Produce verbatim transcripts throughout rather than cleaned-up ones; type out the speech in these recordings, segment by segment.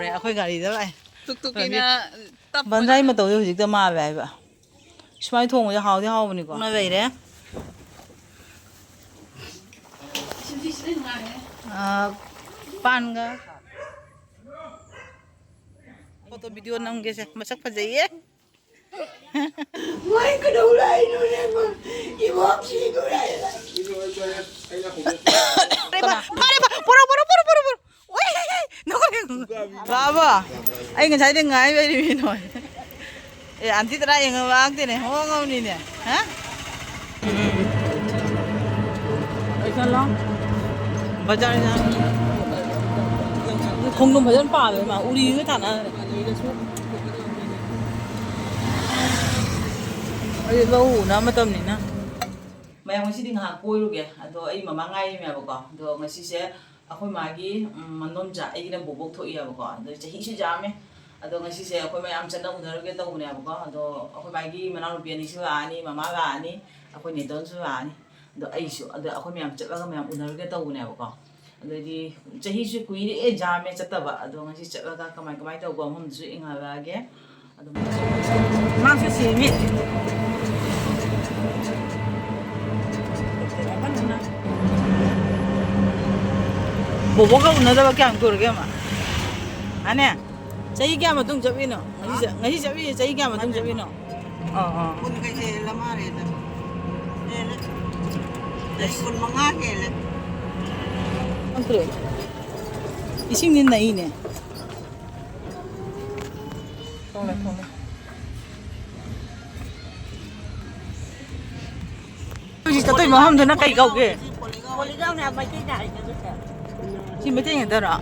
ꯑꯩꯈꯣꯏ ꯒꯥꯔꯤꯗ ꯂꯥꯛꯑꯦ꯫ ꯇꯨꯛ ꯇꯨꯛꯀꯤꯅ ꯇꯞꯄ꯫ ꯕꯟꯖꯥꯏ ꯃꯇꯧꯁꯦ ꯍꯧꯖꯤꯛꯇ ꯃꯥꯜꯂꯦ ꯍꯥꯏꯕ꯫ ꯁꯨꯃꯥꯏꯅ ꯊꯣꯡꯕꯁꯦ ꯍꯥꯎꯗꯤ ꯍꯥꯎꯕꯅꯤꯀꯣ꯫ ꯅ ꯂꯩꯔꯦ꯫ ꯑꯥ, ꯄꯥꯟꯒ꯫ ꯐꯣꯇꯣ ꯚꯤꯗꯤꯑꯣ ꯅꯝꯒꯦꯁꯦ꯫ ꯃꯁꯛ ꯐꯖꯩꯌꯦ꯫ ꯃꯣꯏ ꯀꯩꯗꯧ ꯂꯥꯛꯏꯅꯣꯅꯦ? ꯏꯕꯣꯛ ꯁꯤꯗꯣꯔꯦ꯫ ꯐꯔꯦ, ꯐꯔꯦ, ꯄꯨꯔꯛꯑꯣ, ꯄꯨꯔꯛꯑꯣ, ꯄꯨꯔꯛꯑꯣ, ꯄꯨꯔꯛꯑꯣ꯫ ꯑꯣꯏ, ꯑꯣꯏ, ꯑꯣꯏ, ꯅꯈꯣꯏ ꯌꯦꯡꯉꯨ꯫ ꯕꯥꯕꯥ, ꯑꯩ ꯉꯁꯥꯏꯗꯩ ꯉꯥꯏ ꯂꯩꯔꯤꯃꯤ ꯅꯣꯏ꯫ ꯑꯦ, ꯑꯟꯇꯤ ꯇꯔꯥ ꯌꯦꯡꯉꯕ ꯉꯥꯛꯇꯦꯅꯦ, ꯍꯣꯡꯉꯕꯅꯤꯅꯦ꯫ ꯍꯥ? ꯕꯖꯥꯔ ꯈꯣꯡꯗ꯭ꯔꯨꯝ ꯐꯖꯅ ꯄꯥꯜꯂꯦ ꯃꯥ, ꯎꯔꯤꯒ ꯊꯥꯅ꯫ ꯑꯩ ꯂꯧ ꯎꯅ ꯃꯇꯝꯅꯤꯅ꯫ ꯃꯌꯥꯝ ꯉꯁꯤꯗꯤ ꯉꯥꯏꯍꯥꯛ ꯀꯣꯏꯔꯨꯒꯦ꯫ ꯑꯗꯣ ꯑꯩ ꯃꯃꯥ ꯉꯥꯏꯔꯤꯃꯦꯕꯀꯣ꯫ ꯑꯗꯣ ꯉꯁꯤꯁꯦ ꯑꯩꯈꯣꯏ ꯃꯥꯒꯤ, ꯎꯝ, ꯃꯅꯣꯝꯆꯥ, ꯑꯩꯒꯤꯅ ꯕꯣꯕꯣꯛ ꯊꯣꯛꯏꯑꯕꯀꯣ꯫ ꯑꯗꯣ ꯆꯍꯤꯁꯨ ꯌꯥꯝꯃꯦ꯫ ꯑꯗꯣ ꯉꯁꯤꯁꯦ ꯑꯩꯈꯣꯏ ꯃꯌꯥꯝ ꯆꯠꯅ ꯎꯅꯔꯨꯒꯦ ꯇꯧꯕꯅꯦꯕꯀꯣ꯫ ꯑꯗꯣ ꯑꯩꯈꯣꯏ ꯃꯥꯒꯤ ꯃꯅꯥꯎꯅꯨꯄꯤ ꯑꯅꯤꯁꯨ ꯂꯥꯛꯑꯅꯤ, ꯃꯃꯥ ꯂꯥꯛꯑꯅꯤ, ꯑꯩꯈꯣꯏ ꯅꯦꯇꯣꯟꯁꯨ ꯂꯥꯛꯑꯅꯤ꯫ ꯑꯗꯣ ꯑꯩꯁꯨ, ꯑꯗꯣ ꯑꯩꯈꯣꯏ ꯃꯌꯥꯝ ꯆꯠꯂꯒ ꯃꯌꯥꯝ ꯎꯅꯔꯨꯒꯦ ꯇꯧꯕꯅꯦꯕꯀꯣ꯫ ꯑꯗꯩꯗꯤ ꯆꯍꯤꯁꯨ ꯀꯨꯏꯔꯦ ꯌꯥꯝꯃꯦ ꯆꯠꯇꯕ꯫ ꯑꯗꯣ ꯉꯁꯤ ꯆꯠꯂꯒ ꯀꯃꯥꯏ ꯀꯃꯥꯏ ꯇꯧꯕ ꯃꯐꯝꯗꯨꯁꯨ ꯌꯦꯡꯍꯜꯂꯛꯑꯒꯦ꯫ ꯑꯗꯨꯝ ꯃꯥꯁꯨ ꯁꯦꯝꯃꯤ꯫ ꯕꯣꯕꯣꯒ ꯎꯅꯗꯕ ꯀꯌꯥꯝ ꯀꯨꯏꯔꯒꯦ ꯑꯃ? ꯑꯅꯦ, ꯆꯍꯤ ꯀꯌꯥ ꯃꯇꯨꯡ ꯆꯠꯂꯤꯅꯣ? ꯉꯁꯤ ꯆꯠ-, ꯉꯁꯤ ꯆꯠꯂꯤꯁꯦ ꯆꯍꯤ ꯀꯌꯥ ꯃꯇꯨꯡ ꯆꯠꯂꯤꯅꯣ? ꯑꯣ, ꯑꯣ꯫ ꯀꯨꯟꯒ ꯍꯦꯜꯂ ꯃꯥꯜꯂꯦꯗ꯫ ꯍꯦꯜꯂꯦ꯫ ꯆꯍꯤ ꯀꯨꯟꯃꯉꯥ ꯍꯦꯜꯂꯦ꯫ ꯈꯪꯗ꯭ꯔꯦ꯫ ꯏꯁꯤꯡꯗꯤ ꯅꯩꯅꯦ꯫ ꯊꯣꯛꯂꯦ, ꯊꯣꯛꯂꯦ꯫ ꯍꯧꯖꯤꯛ ꯆꯠꯇꯣꯏ ꯃꯐꯝꯗꯨꯅ ꯀꯩ ꯀꯧꯒꯦ? ꯄꯣꯂꯤꯒꯥꯎꯅꯦ, ꯃꯩꯇꯩꯅ ꯍꯥꯏꯅꯕꯁꯦ꯫ ꯁꯤ ꯃꯩꯇꯩ ꯉꯥꯛꯇꯔꯣ?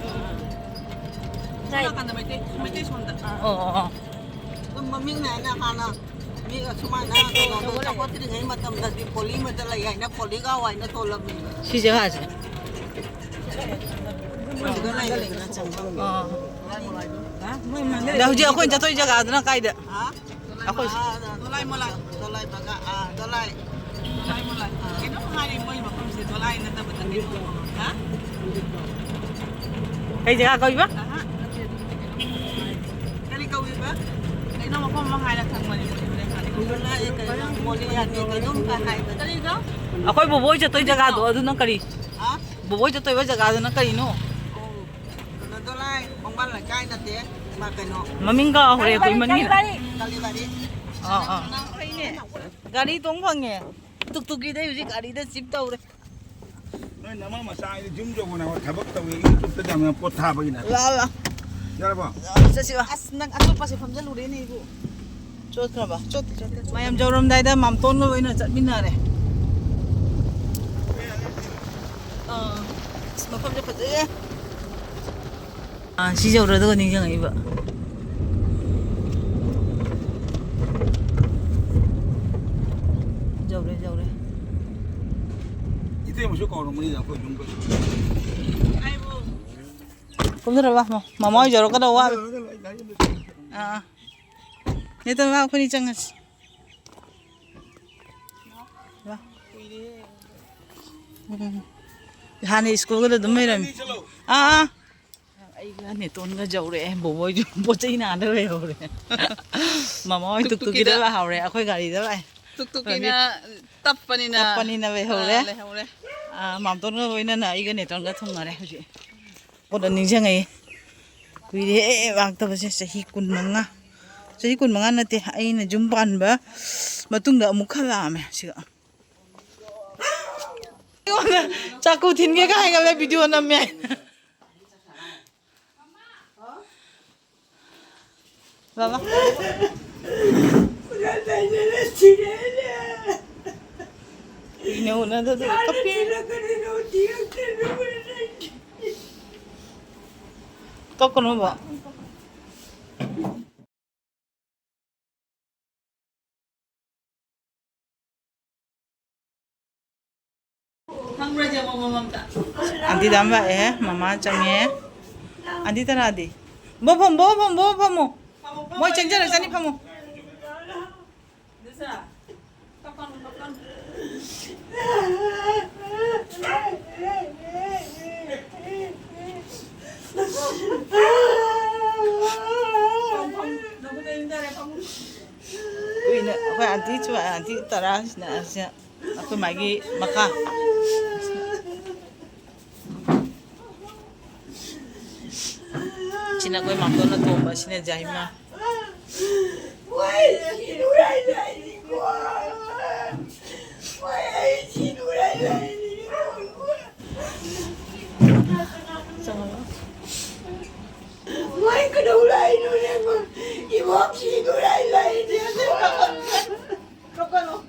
ꯁꯣꯝ ꯅꯥꯀꯟꯗ ꯃꯩꯇꯩ, ꯃꯩꯇꯩ ꯁꯣꯝꯗ꯫ ꯑꯣ, ꯑꯣ, ꯑꯣ꯫ ꯑꯗꯨꯝ ꯃꯃꯤꯡꯅꯦ ꯍꯥꯏꯅ ꯍꯥꯟꯅ ꯃꯤ ꯑꯁꯨꯃꯥꯏꯅ ꯀꯩꯅꯣꯗꯣ ꯆꯥꯎꯈꯠꯇ꯭ꯔꯤꯉꯩ ꯃꯇꯝꯗꯗꯤ ꯄꯣꯂꯤ ꯑꯃꯗ ꯂꯩ ꯍꯥꯏꯅ ꯄꯣꯂꯤꯒꯥꯎ ꯍꯥꯏꯅ ꯊꯣꯜꯂꯝꯃꯤꯕ꯫ ꯁꯤ ꯖꯒꯥꯁꯦ? ꯁꯤꯗ ꯂꯩꯔꯦꯗꯅ ꯆꯪꯐꯝ꯫ ꯑꯥ꯫ ꯑꯗ ꯍꯧꯖꯤꯛ ꯑꯩꯈꯣꯏꯅ ꯆꯠꯇꯣꯏ ꯖꯒꯥꯗꯨꯅ ꯀꯥꯏꯗ? ꯍꯥ? ꯑꯩꯈꯣꯏ ꯑꯥ, ꯗꯣꯂꯥꯏ ꯃꯣꯂꯥꯏ, ꯗꯣꯂꯥꯏ ꯕꯒꯥ-, ꯑꯥ, ꯗꯣꯂꯥꯏ꯫ ꯗꯣꯂꯥꯏ ꯃꯣꯂꯥꯏ꯫ ꯀꯩꯅꯣꯝ ꯍꯥꯏꯔꯦ ꯃꯣꯏ ꯃꯐꯝꯁꯦ ꯗꯣꯂꯥꯏ ꯅꯠꯇꯕꯗ ꯀꯩꯅꯣ, ꯍꯥ? ꯀꯩ ꯖꯒꯥ ꯀꯧꯏꯕ? ꯑꯍꯥ, ꯅꯠꯇꯦ, ꯑꯗꯨ ꯑꯃ ꯍꯥꯏꯔ ꯈꯪꯕꯅꯦ, ꯃꯣꯂꯤ ꯍꯥꯏꯔ ꯈꯪꯕꯅꯦ꯫ ꯀꯔꯤꯅꯣ? ꯃꯣꯂꯤ ꯌꯥꯗꯦ, ꯀꯩꯅꯣꯝ ꯈꯛ ꯍꯥꯏꯕꯅꯦ꯫ ꯀꯔꯤꯅꯣ? ꯑꯩꯈꯣꯏ ꯕꯣꯕꯣꯏ ꯆꯠꯇꯣꯏ ꯖꯒꯥꯗꯣ ꯑꯗꯨꯅ ꯀꯔꯤ? ꯍꯥ? ꯕꯣꯕꯣꯏ ꯆꯠꯇꯣꯏꯕ ꯖꯒꯥꯗꯨꯅ ꯀꯔꯤꯅꯣ? ꯑꯣ, ꯀꯩꯅꯣꯗꯣ ꯂꯥꯏ, ꯈꯣꯡꯕꯥꯟ ꯂꯩꯀꯥꯏ ꯅꯠꯇꯦ, ꯃꯥ ꯀꯩꯅꯣ꯫ ꯃꯃꯤꯡ ꯀꯥꯎꯈ꯭ꯔꯦ, ꯀꯥꯂꯤꯕꯥꯔꯤ, ꯀꯨꯏꯃꯟꯒꯤꯅ꯫ ꯀꯥꯂꯤꯕꯥꯔꯤ꯫ ꯑꯥ, ꯑꯥ꯫ ꯒꯥꯔꯤ ꯇꯣꯡ ꯐꯪꯉꯦ꯫ ꯇꯨꯛꯇꯨꯛꯀꯤꯗꯩ ꯍꯧꯖꯤꯛ ꯒꯥꯔꯤꯗ ꯆꯤꯞ ꯇꯧꯔꯦ꯫ ꯅꯣꯏ ꯅꯃꯥ ꯃꯆꯥ ꯑꯩꯗꯤ ꯖꯨꯝ ꯌꯧꯕꯅ ꯊꯕꯛ ꯇꯧꯋꯦ, YouTube-ꯇ ꯌꯥꯝꯅ ꯄꯣꯠ ꯊꯥꯕꯒꯤꯅ꯫ ꯂꯥ, ꯂꯥ꯫ ꯌꯥꯔꯕꯣ? ꯆꯠꯁꯤꯕ꯫ ꯑꯁ, ꯅꯪ ꯑꯇꯣꯞꯄꯁꯦ ꯐꯝꯖꯜꯂꯨꯔꯦꯅꯦ ꯑꯩꯕꯨ꯫ ꯆꯣꯠꯈ꯭ꯔꯕ? ꯆꯣꯠꯇꯦ, ꯆꯣꯠꯇꯦ, ꯆꯣꯠꯇꯦ꯫ ꯃꯌꯥꯝ ꯌꯧꯔꯝꯗꯥꯏꯗ ꯃꯥꯝꯇꯣꯟꯒ ꯂꯣꯏꯅ ꯆꯠꯃꯤꯟꯅꯔꯦ꯫ ꯑꯥ, ꯑꯁ, ꯃꯐꯝꯁꯦ ꯐꯖꯩꯌꯦ꯫ ꯑꯥ, ꯁꯤ ꯌꯧꯔꯗꯒ ꯅꯤꯡꯁꯤꯡꯉꯛꯏꯕ꯫ ꯌꯧꯔꯦ, ꯌꯧꯔꯦ꯫ ꯏꯇꯩꯃꯁꯨ ꯀꯧꯔꯝꯃꯅꯤꯗ ꯑꯩꯈꯣꯏ ꯌꯨꯝ ꯀꯩꯁꯨ꯫ ꯀꯨꯝꯊꯔꯕ? ꯃ-, ꯃꯃꯥ ꯍꯣꯏ ꯌꯧꯔꯛꯀꯗꯧ ꯋꯥꯠꯂꯤ꯫ ꯑꯥ, ꯑꯥ꯫ ꯅꯦꯇꯣꯟ, ꯂꯥꯛ, ꯑꯩꯈꯣꯏꯅꯤ ꯆꯪꯉꯁꯤ꯫ ꯂꯥꯛ꯫ ꯎꯝ꯫ ꯍꯥꯟꯅ ꯁ꯭ꯀꯨꯜꯒꯗ ꯑꯗꯨꯝ ꯂꯩꯔꯝꯃꯤ꯫ ꯑꯥ, ꯑꯥ꯫ ꯑꯩꯒ ꯅꯦꯇꯣꯟꯒ ꯌꯧꯔꯛꯑꯦ꯫ ꯕꯣꯕꯣꯏꯁꯨ ꯄꯣꯠ ꯆꯩ ꯅꯥꯗ ꯂꯩꯍꯧꯔꯦ꯫ ꯃꯃꯥ ꯍꯣꯏ ꯇꯨꯛꯇꯨꯛꯀꯤꯗ ꯇꯨꯛꯇꯨꯛꯀꯤꯗ ꯂꯥꯛꯍꯧꯔꯦ꯫ ꯑꯩꯈꯣꯏ ꯒꯥꯔꯤꯗ ꯂꯥꯛꯑꯦ꯫ ꯇꯨꯛꯇꯨꯛꯀꯤꯅ ꯇꯞꯄꯅꯤꯅ꯫ ꯇꯞꯄꯅꯤꯅ ꯂꯩꯍꯧꯔꯦ꯫ ꯑꯥ, ꯂꯩꯍꯧꯔꯦ꯫ ꯑꯥ, ꯃꯥꯝꯇꯣꯟꯒ ꯂꯣꯏꯅꯅ ꯑꯩꯒ ꯅꯦꯇꯣꯟꯒ ꯊꯨꯡꯅꯔꯦ ꯍꯧꯖꯤꯛ꯫ ꯀꯣꯟꯅ ꯅꯤꯡꯁꯤꯡꯉꯛꯏ꯫ ꯀꯨꯏꯔꯦꯍꯦ ꯂꯥꯛꯇꯕꯁꯦ, ꯆꯍꯤ ꯀꯨꯟꯃꯉꯥ꯫ ꯆꯍꯤ ꯀꯨꯟꯃꯉꯥ ꯅꯠꯇꯦ, ꯑꯩꯅ ꯌꯨꯝ ꯄꯥꯟꯕ ꯃꯇꯨꯡꯗ ꯑꯃꯨꯛ ꯈꯔ ꯂꯥꯛꯑꯝꯃꯦ ꯁꯤꯒ꯫ ꯑꯩꯉꯣꯟꯗ ꯆꯥꯛꯀꯨ ꯊꯤꯟꯒꯦꯒ ꯍꯥꯏꯒꯠꯂꯦ, ꯚꯤꯗꯤꯑꯣ ꯅꯝꯃꯦ ꯍꯥꯏꯅ꯫ ꯕꯕꯥ꯫ ꯀꯨꯏꯅ ꯎꯅꯗꯗꯅ ꯀꯞꯄꯦ꯫ ꯀꯞꯀꯅꯣꯕ꯫ ꯈꯪꯕ꯭ꯔꯥ ꯏꯆꯦ ꯃꯣꯃꯣ ꯑꯝꯇ? ꯑꯟꯇꯤ ꯗꯥꯝ ꯂꯥꯛꯑꯦ, ꯃꯃꯥ ꯆꯪꯉꯦ꯫ ꯑꯟꯇꯤ ꯇꯔꯥꯗꯤ? ꯕꯣ ꯐꯝ, ꯕꯣ ꯐꯝ, ꯕꯣ ꯐꯝꯃꯣ꯫ ꯐꯝꯃꯣ, ꯐꯝꯃꯣ, ꯃꯣꯏ ꯆꯪꯖꯔꯛꯁꯅꯤ, ꯐꯝꯃꯣ꯫ ꯏꯆꯦ, ꯀꯞꯀꯅꯨ, ꯀꯞꯀꯅꯨ꯫ ꯐꯝꯃꯣ, ꯐꯝꯃꯣ, ꯅꯈꯨꯠꯇ ꯏꯟꯊꯔꯦ, ꯐꯝꯃꯣ꯫ ꯑꯥꯟꯇꯤ ꯆꯨ-, ꯑꯥꯟꯇꯤ ꯇꯔꯥꯁꯤꯅ ꯑꯁꯤ ꯑꯩꯈꯣꯏ ꯃꯥꯒꯤ ꯃꯈꯥ꯫ ꯁꯤꯅ ꯑꯩꯈꯣꯏ ꯃꯥꯝꯇꯣꯟꯅ ꯇꯣꯝꯕ, ꯁꯤꯅ ꯖꯥꯏꯃꯥ꯫ ꯃꯣꯏ ꯀꯩꯗꯧ ꯂꯥꯛꯏꯅꯣꯅꯦ? ꯏꯕꯣꯛ ꯁꯤꯗꯣꯔꯦ ꯂꯥꯛꯏꯅꯦ꯫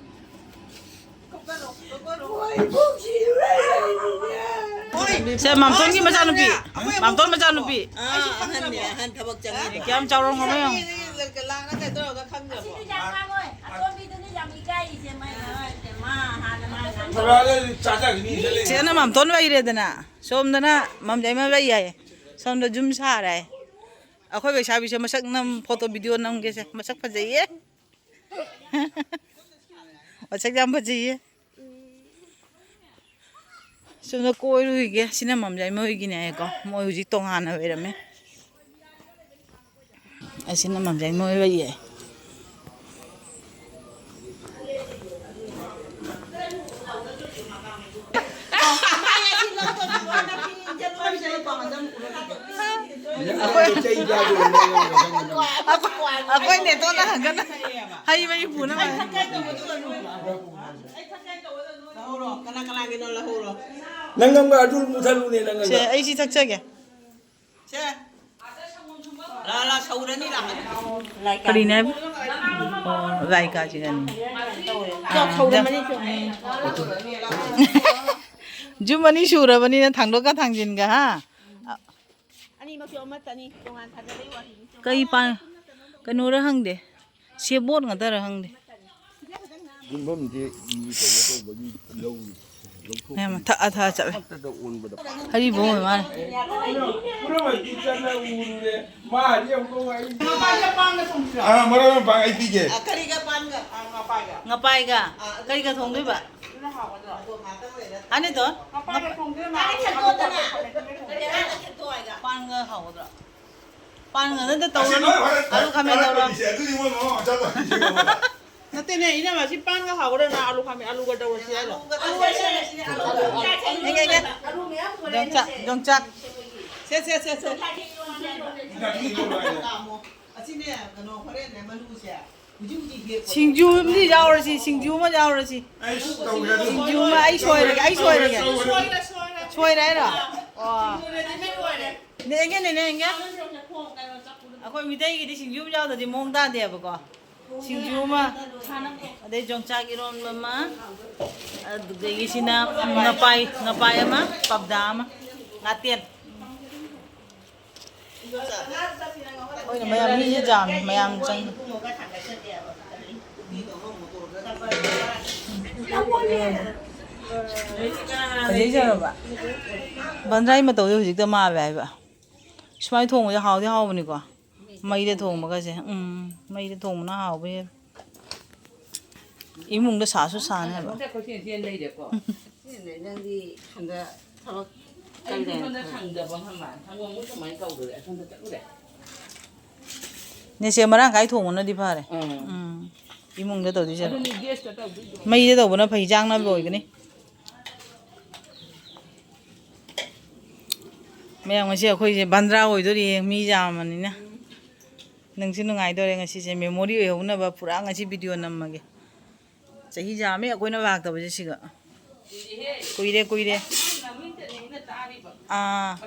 ꯃꯣꯏ ꯏꯕꯣꯛ ꯁꯤꯗꯣꯔꯦ ꯂꯥꯛꯏꯅꯦ꯫ ꯁꯦ, ꯃꯥꯝꯇꯣꯟꯒꯤ ꯃꯆꯥꯅꯨꯄꯤ꯫ ꯃꯥꯝꯇꯣꯟ ꯃꯆꯥꯅꯨꯄꯤ꯫ ꯑꯥ, ꯑꯍꯟꯅꯦ, ꯑꯍꯟ ꯊꯕꯛ ꯆꯪꯉꯦ꯫ ꯀꯌꯥꯝ ꯆꯥꯎꯔꯝꯃꯣ ꯌꯦꯡꯉꯣ꯫ ꯂꯥꯛꯅ ꯀꯩꯗꯧꯔꯒ ꯈꯪꯗ꯭ꯔꯕꯣ? ꯑꯁꯣꯝꯕꯤꯗꯨꯅ ꯌꯥꯝ ꯏꯀꯥꯏꯔꯤꯁꯦ, ꯃꯥꯏ ꯃꯥ ꯍꯥꯟꯅ ꯃꯥ ꯉꯥꯡ- ꯊꯣꯔꯛꯑꯒ ꯆꯥꯖꯒꯅꯤ ꯁꯤꯗ ꯂꯩ꯫ ꯁꯤꯗꯅ ꯃꯥꯝꯇꯣꯟ ꯂꯩꯔꯦꯗꯅ, ꯁꯣꯝꯗꯅ ꯃꯥꯝꯖꯩꯃ ꯂꯩ ꯌꯥꯏ, ꯁꯣꯝꯗ ꯌꯨꯝ ꯁꯥꯔꯦ꯫ ꯑꯩꯈꯣꯏ ꯂꯩꯁꯥꯕꯤꯁꯦ ꯃꯁꯛ ꯅꯝ, ꯐꯣꯇꯣ ꯚꯤꯗꯤꯑꯣ ꯅꯝꯒꯦꯁꯦ꯫ ꯃꯁꯛ ꯐꯖꯩꯌꯦ꯫ ꯃꯁꯛ ꯌꯥꯝ ꯐꯖꯩꯌꯦ꯫ ꯁꯣꯝꯗ ꯀꯣꯏꯔꯨꯈꯤꯒꯦ꯫ ꯁꯤꯅ ꯃꯥꯝꯖꯩꯃ ꯍꯣꯏꯒꯤꯅꯦ ꯍꯥꯏꯀꯣ꯫ ꯃꯣꯏ ꯍꯧꯖꯤꯛ ꯇꯣꯉꯥꯟꯅ ꯂꯩꯔꯝꯃꯦ꯫ ꯑꯁꯤꯅ ꯃꯥꯝꯖꯩꯃ ꯍꯣꯏ ꯂꯩꯌꯦ꯫ ꯑꯩꯈꯣꯏ, ꯑꯩꯈꯣꯏ ꯅꯦꯇꯣꯟꯅ ꯍꯪꯒꯅ ꯍꯩ ꯃꯍꯤ ꯄꯨꯅꯕ꯫ ꯂꯧꯍꯧꯔꯣ꯫ ꯀꯅꯥ ꯀꯅꯥꯒꯤꯅꯣ ꯂꯧꯍꯧꯔꯣ꯫ ꯅꯪ ꯑꯃꯒ ꯑꯗꯨ ꯃꯨꯊꯠꯂꯨꯅꯦ, ꯅꯪ ꯁꯦ, ꯑꯃꯒ꯫ ꯑꯩ ꯁꯤ ꯊꯛꯆꯒꯦ꯫ ꯁꯦ꯫ ꯂꯥ, ꯂꯥ, ꯁꯧꯔꯅꯤ, ꯂꯥ꯫ ꯀꯔꯤꯅꯦ ꯍꯥꯏꯕ? ꯑꯣ, ꯂꯥꯏ ꯀꯥꯁꯤꯒꯅꯤ꯫ ꯆꯥꯛ ꯁꯧꯔꯝꯃꯅꯤ, ꯆꯥꯛ꯫ ꯌꯨꯝ ꯑꯅꯤ ꯁꯨꯔꯕꯅꯤꯅ ꯊꯥꯡꯗꯣꯛꯀ ꯊꯥꯡꯖꯤꯟꯒ, ꯍꯥ? ꯑꯅꯤꯃꯛꯁꯨ ꯑꯃꯠꯇꯅꯤ, ꯇꯣꯉꯥꯟ ꯊꯥꯖꯕꯒꯤ ꯋꯥꯔꯤꯅꯤ꯫ ꯀꯩ ꯄꯥ-, ꯀꯩꯅꯣꯔ ꯈꯪꯗꯦ꯫ ꯁꯦꯕꯣꯠ ꯉꯥꯛꯇꯔ ꯈꯪꯗꯦ꯫ ꯌꯨꯝꯐꯝꯁꯦ ꯀꯩꯅꯣ ꯇꯧꯕꯒꯤ ꯂꯧ ꯂꯧꯊꯣꯛ ꯃꯌꯥꯝ ꯊꯛꯑ ꯊꯛꯑ ꯆꯠꯂꯦ꯫ ꯃꯊꯛꯇ ꯑꯣꯟꯕꯗ꯫ ꯍꯔꯤꯕꯣ ꯑꯣꯏ ꯃꯥꯜꯂꯦ꯫ ꯄꯨꯝꯅꯃꯛꯀꯤ ꯆꯠꯅ ꯎꯔꯨꯔꯦ꯫ ꯃꯥ ꯍꯧꯖꯤꯛ ꯑꯃꯨꯛ ꯑꯩ ꯑꯥ, ꯃꯔꯣꯏ ꯃꯄꯥꯡ ꯑꯩ ꯄꯤꯒꯦ꯫ ꯑ, ꯀꯔꯤꯒ ꯄꯥꯟꯒ? ꯉꯄꯥꯏꯒ꯫ ꯀꯔꯤꯒ ꯊꯣꯡꯗꯣꯏꯕ? ꯑꯗꯨꯅ ꯍꯥꯎꯒꯗ꯭ꯔꯣ? ꯑꯗꯣ ꯉꯥꯛꯇꯪ ꯂꯩꯔ ꯑꯅꯤꯗꯣ? ꯉꯄꯥꯏꯒ ꯊꯣꯡꯗꯣꯏꯔ ꯉꯥ ꯊꯣꯡꯗꯣꯏꯔ? ꯄꯥꯟꯒ ꯍꯥꯎꯒꯗ꯭ꯔꯣ? ꯄꯥꯟꯒ ꯅꯠꯇꯦ, ꯑꯁꯤ ꯇꯧꯔꯅꯨ꯫ ꯂꯣꯏ ꯍꯣꯔꯦꯟ ꯑꯗꯨ ꯈꯥꯃꯦꯟ ꯇꯧꯔꯣ꯫ ꯇꯧꯔꯛꯄꯅꯤꯁꯦ꯫ ꯑꯗꯨꯗꯤ ꯃꯣꯏ ꯃꯃꯥ ꯃꯆꯥ ꯇꯧꯔꯤꯁꯦ꯫ ꯅꯠꯇꯦꯅꯦ, ꯏꯅꯝꯃ, ꯁꯤ ꯄꯥꯟꯒ ꯍꯥꯎꯒꯗ꯭ꯔꯥ? ꯅꯪ ꯑꯂꯨ ꯈꯥꯃꯦꯟ, ꯑꯂꯨꯒ ꯇꯧꯔꯁꯤ ꯍꯥꯏꯔꯣ? ꯑꯂꯨꯒ ꯇꯧꯔꯁꯤ ꯍꯥꯏꯔꯣ? ꯌꯣꯡꯆꯥꯛ, ꯌꯣꯡꯆꯥꯛ꯫ ꯁꯦ, ꯁꯦ, ꯁꯦ, ꯁꯦ꯫ ꯑꯁꯤꯅꯦ, ꯀꯩꯅꯣ, ꯍꯣꯔꯦꯟꯅꯦ, ꯃꯔꯨꯁꯦ ꯍꯧꯖꯤꯛ ꯍꯧꯖꯤꯛ ꯍꯦꯛꯄ꯫ ꯁꯤꯡꯖꯨ ꯑꯃꯗꯤ ꯌꯥꯎꯔꯁꯤ, ꯁꯤꯡꯖꯨ ꯑꯃ ꯌꯥꯎꯔꯁꯤ꯫ ꯑꯩꯁ, ꯇꯧꯗ꯭ꯔꯗꯤ꯫ ꯁꯤꯡꯖꯨ ꯑꯃ ꯑꯩ ꯁꯣꯏꯔꯒꯦ, ꯑꯩ ꯁꯣꯏꯔꯒꯦ꯫ ꯁꯣꯏꯔꯦ, ꯁꯣꯏꯔꯦ꯫ ꯁꯣꯏꯔꯦ ꯍꯥꯏꯔꯣ? ꯑꯣ꯫ ꯁꯤꯡꯖꯨꯗꯗꯤ ꯂꯣꯏꯔꯦ꯫ ꯅꯦ, ꯑꯩꯒꯦ, ꯅꯦ, ꯅꯦ, ꯑꯩꯒꯦ꯫ ꯑꯩꯈꯣꯏ ꯃꯤꯇꯩꯒꯤꯗꯤ ꯁꯤꯡꯖꯨ ꯑꯃ ꯌꯥꯎꯗ꯭ꯔꯗꯤ ꯃꯑꯣꯡ ꯇꯥꯗꯦꯕꯀꯣ꯫ ꯁꯤꯡꯖꯨ ꯑꯃ, ꯑꯗꯩ ꯌꯣꯡꯆꯥꯛ ꯏꯔꯣꯟꯕ ꯑꯃ, ꯑꯗꯨꯗꯒꯤ ꯁꯤꯅ ꯉꯄꯥꯏ, ꯉꯄꯥꯏ ꯑꯃ, ꯄꯞꯗꯥ ꯑꯃ, ꯉꯥꯇꯦꯟ꯫ ꯑꯩꯈꯣꯏꯅ ꯃꯌꯥꯝ, ꯃꯤꯁꯦ ꯌꯥꯝꯃꯤ, ꯃꯌꯥꯝ ꯆꯪꯉꯤ꯫ ꯐꯖꯩꯖꯔꯕ? ꯕꯟꯗ꯭ꯔꯥꯏ ꯃꯇꯧꯁꯦ ꯍꯧꯖꯤꯛꯇ ꯃꯥꯜꯂꯦ ꯍꯥꯏꯕ꯫ ꯁꯨꯃꯥꯏꯅ ꯊꯣꯡꯕꯁꯦ ꯍꯥꯎꯗꯤ ꯍꯥꯎꯕꯅꯤꯀꯣ꯫ ꯃꯩꯗ ꯊꯣꯡꯕꯒꯁꯦ꯫ ꯎꯝ, ꯃꯩꯗ ꯊꯣꯡꯕꯅ ꯍꯥꯎꯕ ꯍꯦꯜꯂꯦ꯫ ꯏꯃꯨꯡꯗ ꯁꯥꯁꯨ ꯁꯥꯅꯤ ꯍꯥꯏꯕ꯫ ꯁꯤꯅꯦ, ꯅꯪꯗꯤ ꯁꯣꯝꯗ ꯊꯕꯛ ꯑꯩ ꯀꯜꯂꯦ꯫ ꯁꯣꯝꯗ ꯁꯪꯗꯕ ꯈꯪꯕ꯫ ꯊꯕꯛ ꯑꯃꯨꯛ ꯀꯃꯥꯏꯅ ꯇꯧꯗꯣꯔꯦ? ꯑꯁꯣꯝꯗ ꯆꯠꯂꯨꯔꯦ꯫ ꯅꯦꯁꯦ ꯃꯔꯥꯡ ꯀꯥꯏ ꯊꯣꯡꯕꯅꯗꯤ ꯐꯔꯦ꯫ ꯎꯝ꯫ ꯎꯝ꯫ ꯏꯃꯨꯡꯗ ꯇꯧꯗꯣꯏꯁꯦ꯫ ꯑꯗꯨꯅꯤ ꯒꯦꯁꯇ ꯇꯧꯗꯣꯏꯗꯣ꯫ ꯃꯩꯗ ꯇꯧꯕꯅ ꯐꯩ, ꯆꯥꯡꯅꯕ ꯑꯣꯏꯒꯅꯤ꯫ ꯃꯌꯥꯝ, ꯉꯁꯤ ꯑꯩꯈꯣꯏꯁꯦ ꯕꯟꯗ꯭ꯔꯥ ꯑꯣꯏꯗꯣꯔꯤꯌꯦ, ꯃꯤ ꯌꯥꯝꯕꯅꯤꯅ꯫ ꯅꯨꯡꯁꯨ ꯅꯨꯡꯉꯥꯏꯗꯣꯔꯦ ꯉꯁꯤꯁꯦ, memory ꯑꯣꯏꯍꯧꯅꯕ ꯄꯨꯔꯥ ꯉꯁꯤ video ꯅꯝꯃꯒꯦ꯫ ꯆꯍꯤ ꯌꯥꯝꯃꯦ ꯑꯩꯈꯣꯏꯅ ꯂꯥꯛꯇꯕꯁꯦ ꯁꯤꯒ꯫ ꯀꯨꯏꯔꯦ, ꯀꯨꯏꯔꯦ꯫ ꯑꯥ꯫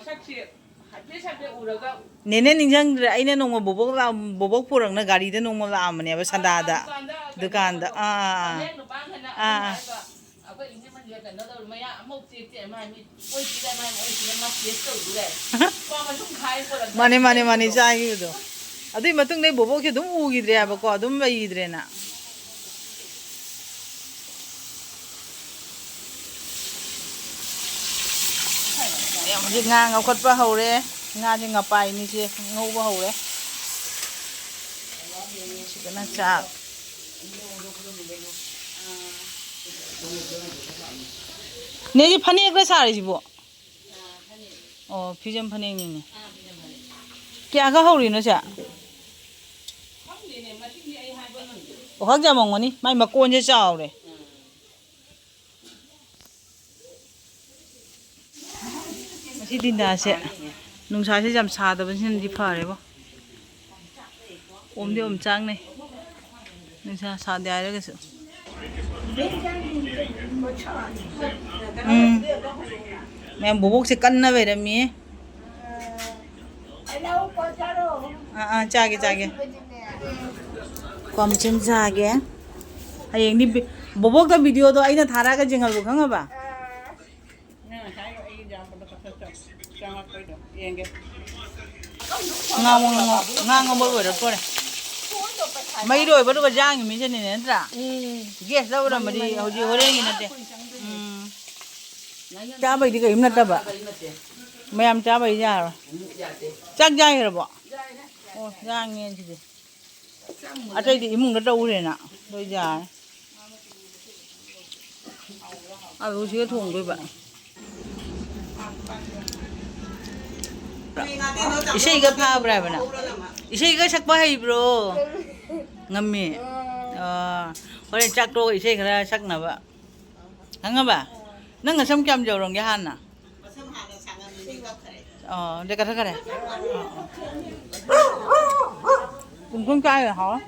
ꯅꯦꯅꯦ ꯅꯤꯡꯁꯤꯡꯗ꯭ꯔꯦ, ꯑꯩꯅ ꯅꯣꯡꯃ ꯕꯣꯕꯣꯛ ꯂꯥꯛ-, ꯕꯣꯕꯣꯛ ꯄꯨꯔꯛꯅ ꯒꯥꯔꯤꯗ ꯅꯣꯡꯃ ꯂꯥꯛꯑꯝꯕꯅꯦꯕ ꯁꯟꯗꯥꯗ, ꯗꯨꯀꯥꯟꯗ꯫ ꯑꯥ, ꯑꯥ꯫ ꯑꯥ, ꯑꯥ꯫ ꯑꯩꯈꯣꯏ ꯏꯅꯦ ꯃꯟꯗꯤꯔ ꯀꯩꯅꯣ ꯇꯧꯔꯦ, ꯃꯌꯥ ꯑꯃꯨꯛ ꯆꯦꯛ ꯆꯦꯛ ꯃꯥꯏ ꯃꯤꯠ ꯑꯣꯏ ꯁꯤꯗ ꯃꯥꯏ ꯑꯣꯏ ꯁꯤꯗ ꯃꯥ ꯇꯦꯁ ꯇꯧꯗꯣꯔꯦ꯫ ꯃꯥ ꯃꯅꯨꯡ ꯈꯥꯏ ꯄꯨꯔꯛ-꯫ ꯃꯥꯅꯦ, ꯃꯥꯅꯦ, ꯃꯥꯅꯦ, ꯆꯥꯈꯤꯕꯗꯣ꯫ ꯑꯗꯨꯏ ꯃꯇꯨꯡꯗꯩ ꯕꯣꯕꯣꯛꯁꯦ ꯑꯗꯨꯝ ꯎꯈꯤꯗ꯭ꯔꯦ ꯍꯥꯏꯕꯀꯣ, ꯑꯗꯨꯝ ꯂꯩꯈꯤꯗ꯭ꯔꯦꯅ꯫ ꯍꯧꯖꯤꯛ ꯉꯥ ꯉꯧꯈꯠꯄ ꯍꯧꯔꯦ꯫ ꯉꯥꯁꯦ ꯉꯄꯥꯏꯅꯤꯁꯦ ꯉꯧꯕ ꯍꯧꯔꯦ꯫ ꯁꯤꯗꯅ ꯆꯥꯛ꯫ ꯅꯦ, ꯁꯤ ꯐꯅꯦꯛꯂ ꯁꯥꯔꯤꯁꯤꯕꯣ? ꯑꯣ, ꯐꯤꯖꯝ ꯐꯅꯦꯛꯅꯤꯅꯦ꯫ ꯀꯌꯥꯒ ꯍꯧꯔꯤꯅꯣ ꯁꯦ? ꯈꯪꯗꯦꯅꯦ, ꯃꯁꯤꯡꯗꯤ ꯑꯩ ꯍꯥꯏꯕ ꯉꯝꯗꯦ꯫ ꯈꯛ ꯌꯥꯝꯃꯝꯒꯅꯤ, ꯃꯥꯏ ꯃꯀꯣꯟꯁꯦ ꯆꯥꯎꯔꯦ꯫ ꯉꯁꯤ ꯗꯤꯟꯗꯥꯁꯦ ꯅꯨꯡꯁꯥꯁꯦ ꯌꯥꯝ ꯁꯥꯗꯕꯁꯤꯅꯗꯤ ꯐꯔꯦꯕꯣ꯫ ꯑꯣꯝꯗꯤ ꯑꯣꯝ ꯆꯥꯡꯅꯩ, ꯅꯨꯡꯁꯥ ꯁꯥꯗꯦ ꯍꯥꯏꯔꯒꯁꯨ꯫ ꯎꯝ, ꯃꯌꯥꯝ ꯕꯣꯕꯣꯛꯁꯦ ꯀꯟꯅ ꯂꯩꯔꯝꯃꯤꯌꯦ꯫ ꯑꯥ, ꯑꯥ, ꯆꯥꯒꯦ, ꯆꯥꯒꯦ꯫ ꯀ꯭ꯋꯥ ꯃꯆꯦꯝ ꯆꯥꯒꯦ꯫ ꯍꯌꯦꯡꯗꯤ ꯕꯤ-, ꯕꯣꯕꯣꯛꯇ ꯚꯤꯗꯤꯑꯣꯗꯣ ꯑꯩꯅ ꯊꯥꯔꯛꯑꯒ ꯌꯦꯡꯍꯜꯂꯨ, ꯈꯪꯉꯕ? ꯅꯪ ꯉꯁꯥꯏ ꯑꯩ ꯌꯥꯝꯕꯗꯣ ꯈꯛꯇ ꯆꯪꯉꯛꯄꯩꯗꯣ ꯌꯦꯡꯒꯦ꯫ ꯉꯥ ꯉꯧ-, ꯉꯥ ꯉꯧꯕ ꯂꯣꯏꯔꯛꯇꯣꯔꯦ꯫ ꯃꯩ ꯂꯣꯏꯕꯗꯨꯒ ꯌꯥꯡꯉꯤ ꯃꯤꯁꯤꯅꯤꯅꯦ, ꯅꯠꯇ꯭ꯔꯥ? ꯎꯝ꯫ ꯒ꯭ꯌꯥꯁꯇ ꯑꯣꯏꯔꯝꯃꯗꯤ ꯃꯅꯤ, ꯃꯅꯤ꯫ ꯍꯧꯖꯤꯛ ꯍꯣꯔꯦꯟꯒꯤ ꯅꯠꯇꯦ꯫ ꯎꯝ꯫ ꯆꯥꯕꯩꯗꯤ ꯀꯔꯤꯝ ꯅꯠꯇꯕ꯫ ꯃꯌꯥꯝ ꯆꯥꯕꯩ ꯌꯥꯔꯣꯏ꯫ ꯆꯥꯛ ꯌꯥꯏꯈ꯭ꯔꯕꯣ? ꯑꯣ, ꯌꯥꯡꯉꯦ ꯑꯗꯨꯗꯤ꯫ ꯑꯇꯩꯗꯤ ꯏꯃꯨꯡꯗ ꯇꯧꯔꯦꯅ ꯂꯣꯏ ꯌꯥꯔꯦ꯫ ꯑꯂꯨꯁꯤꯒ ꯊꯣꯡꯗꯣꯏꯕ꯫ ꯏꯁꯩꯒ ꯐꯥꯕ꯭ꯔꯥ ꯍꯥꯏꯕ ꯅꯪ? ꯏꯁꯩꯒ ꯁꯛꯄ ꯍꯩꯕ꯭ꯔꯣ? ꯉꯝꯃꯤ? ꯑꯥ, ꯍꯣꯔꯦꯟ ꯆꯥꯛ ꯇꯣꯛꯑꯒ ꯏꯁꯩ ꯈꯔ ꯁꯛꯅꯕ꯫ ꯈꯪꯉꯕ? ꯅꯪ ꯅꯁꯝ ꯀꯌꯥꯝ ꯌꯧꯔꯝꯒꯦ ꯍꯥꯟꯅ? ꯑꯣ, ꯑꯗꯩ ꯀꯛꯊꯠꯈꯔꯦ? ꯑꯣ, ꯑꯣ꯫ ꯄꯨꯡ ꯀꯨꯟ ꯀꯥꯏꯔꯦ, ꯍꯥꯎꯔꯦ꯫